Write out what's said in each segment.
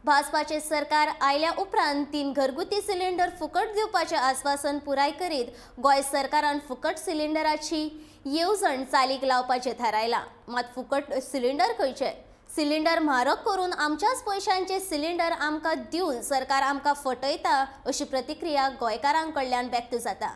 भाजपाचे सरकार आयल्या उपरांत तीन घरगुती सिलिंडर फुकट दिवपाचें आस्वासन पुराय करीत गोंय सरकारान फुकट सिलिंडराची येवजण चालीक लावपाचें थारायलां. मात फुकट सिलिंडर खंयचे? सिलिंडर म्हारग करून आमच्याच पयशांचे सिलिंडर आमकां दिवन सरकार आमकां फटयता अशी प्रतिक्रिया गोंयकारां कडल्यान व्यक्त जाता.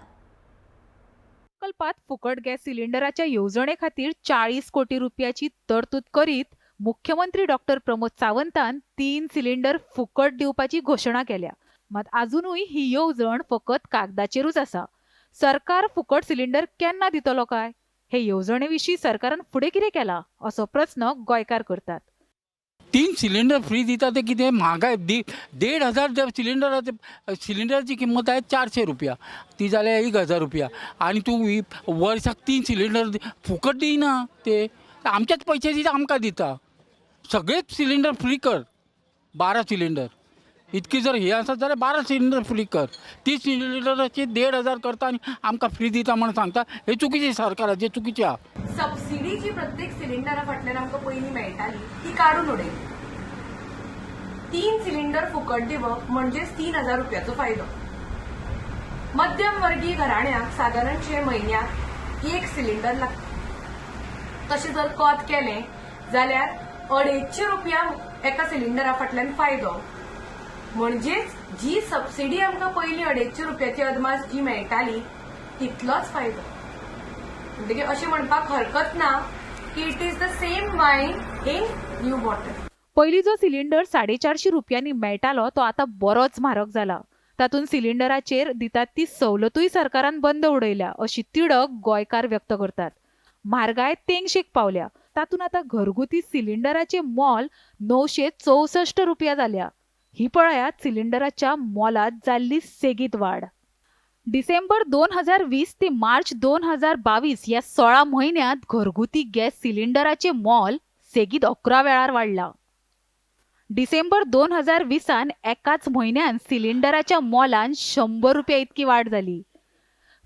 प्रकल्पात फुकट गॅस सिलिंडराच्या येवजणे खातीर 40 कोटी रुपयाची तरतूद करीत मुख्यमंत्री डॉक्टर प्रमोद सावंतान 3 सिलिंडर फुकट दिवपाची घोशणा केल्या. मात आजुनूय ही येवजण फकत कागदाचेरूच आसा. सरकार फुकट सिलिंडर केन्ना दितलो काय? हे येवजणे विशीं सरकारान फुडें कितें केलां असो प्रस्न गोंयकार करतात. 3 सिलिंडर फ्री दिता ते कितें म्हारगाय 1500 जे सिलिंडराचे सिलिंडराची किंमत आहे 400 रुपया, ती जाल्या 1000 रुपया आनी तूं वर्साक 3 सिलिंडर फुकट दिना, ते आमच्याच पयशे दिता, आमकां दिता. सगळेच सिलिंडर फ्री कर, 12 सिलिंडर इतकी जर हे आसा जाल्यार 12 सिलिंडर फ्री कर. 30 सिलिंडराचे 1500 करता आनी आमकां फ्री दिता म्हण सांगता, हे चुकीचें, सरकाराचें चुकीचें आहा. सबसिडी जी प्रत्येक सिलिंडरा फाटल्यान आमकां पयलीं मेळटाली ती काडून उडयली. 3 सिलिंडर फुकट दिवप म्हणजेच 3000 रुपयाचो फायदो. मध्यम वर्गीय घराण्याक सादारणशे म्हयन्याक 1 सिलिंडर लागता. तशें जर कोत केलें जाल्यार 250 रुपया एका सिलिंडरा फाटल्यान फायदो. म्हणजेच जी सबसिडी आमकां पयलीं 250 रुपयाची अदमास जी मेळटाली तितलोच फायदो. म्हणटकीर अशें म्हणपाक हरकत ना की it is the same wine in new bottle. पयलीं जो सिलिंडर 450 रुपयांनी मेळटालो तो आतां बरोच म्हारग जाला. तातूंत सिलिंडराचेर दितात ती सवलतूय सरकारान बंद उडयल्या अशी तिडक गोंयकार व्यक्त करतात. म्हारगाय तेंगशेक पावल्या. तातूंत आतां घरगुती सिलिंडराचें मोल 964 रुपया जाल्या. ही पळयात सिलिंडराच्या मोलांत जाल्ली सेगीत वाड. डिसेंबर 2020 ते मार्च 2022 ह्या 16 म्हयन्यांत घरगुती गॅस सिलिंडराचें मोल सेगीत 11 वेळार वाडलां. डिसेंबर 2020 एकाच म्हयन्यान सिलिंडराच्या मोलान 100 रुपया इतकी वाड जाली.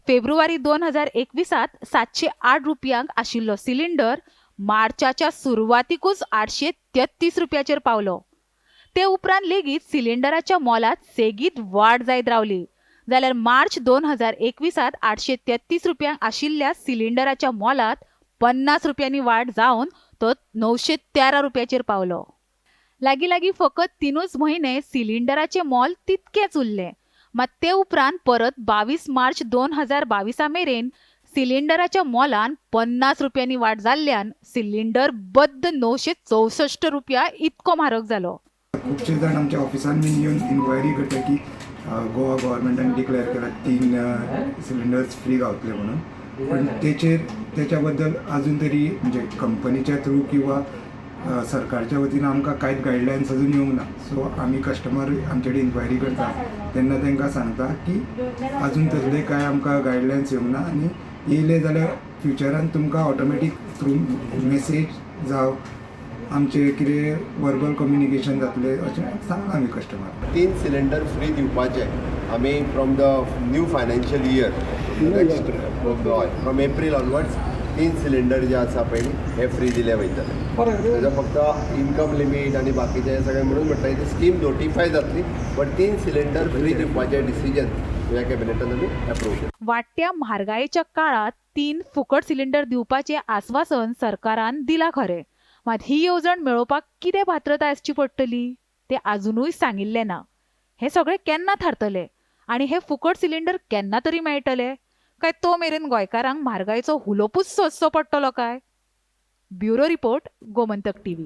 फेब्रुवारी 2021 708 रुपयांक आशिल्लो सिलिंडर मार्चाच्या सुरवातीकूच 833 रुपयाचेर पावलो. ते उपरांत लेगीत सिलिंडराच्या मोलांत सेगीत वाड जायत रावली. जाल्यार मार्च 2021 833 रुपयांक आशिल्ल्या सिलिंडराच्या मोलांत 50 रुपयांनी वाड जावन तो 913 रुपयाचेर पावलो. लागीं लागीं फकत 3 म्हयने सिलिंडराचें मोल तितकेंच उरलें. मात ते उपरांत परत 22 मार्च 2022 मेरेन सिलिंडराच्या मोलान 50 रुपयांनी वाड जाल्ल्यान सिलिंडर बद्द 964 रुपया इतको म्हारग जालो. खुबशे जाण आमच्या ऑफिसान बीन येवन इन्क्वायरी करता की गोवा गव्हर्मेंटान डिक्लेअर केला 3 सिलिंडर्स फ्री गावतले म्हणून, पण तेचेर तेच्या बद्दल अजून तरी म्हणजे कंपनीच्या थ्रू किंवा सरकारच्या वतीन आमकां कांयच गायडलायन्स अजून येवंक ना. सो आमी कस्टमर आमचे कडेन इन्क्वायरी करता तेन्ना तांकां सांगता की अजून तसले कांय आमकां गायडलायन्स येवंक ना आनी येयले जाल्यार फ्युचरान तुमकां ऑटोमॅटीक थ्रू मॅसेज जावं आमचे कितें वर्बल कम्युनिकेशन जातलें अशें सांगलां आमी कस्टमराक. 3 सिलिंडर फ्री दिवपाचे आमी from the new financial year, from April onwards 3 cylinder जे आसा पळय हे फ्री दिले वयतले. तेजो फक्त इन्कम लिमीट आनी बाकीचें सगळें म्हणून म्हटलें ती स्कीम नोटिफाय जातली, बट 3 सिलिंडर फ्री दिवपाचें डिसिजन ह्या कॅबिनेटान आमी एप्रूव केलें. वाडट्या म्हारगायेच्या काळांत 3 फुकट सिलिंडर दिवपाचें आस्वासन सरकारान दिलां खरें, मात ही येवजण मेळोवपाक कितें पात्रताय आसची पडटली तें आजुनूय सांगिल्लें ना. हें सगळें केन्ना थारतलें आनी हे फुकट सिलिंडर केन्ना तरी मेळटले काय तो मेरेन गोंयकारांक म्हारगायेचो हुलोपूच सोंसचो पडटलो काय? Bureau report, Gomantak TV.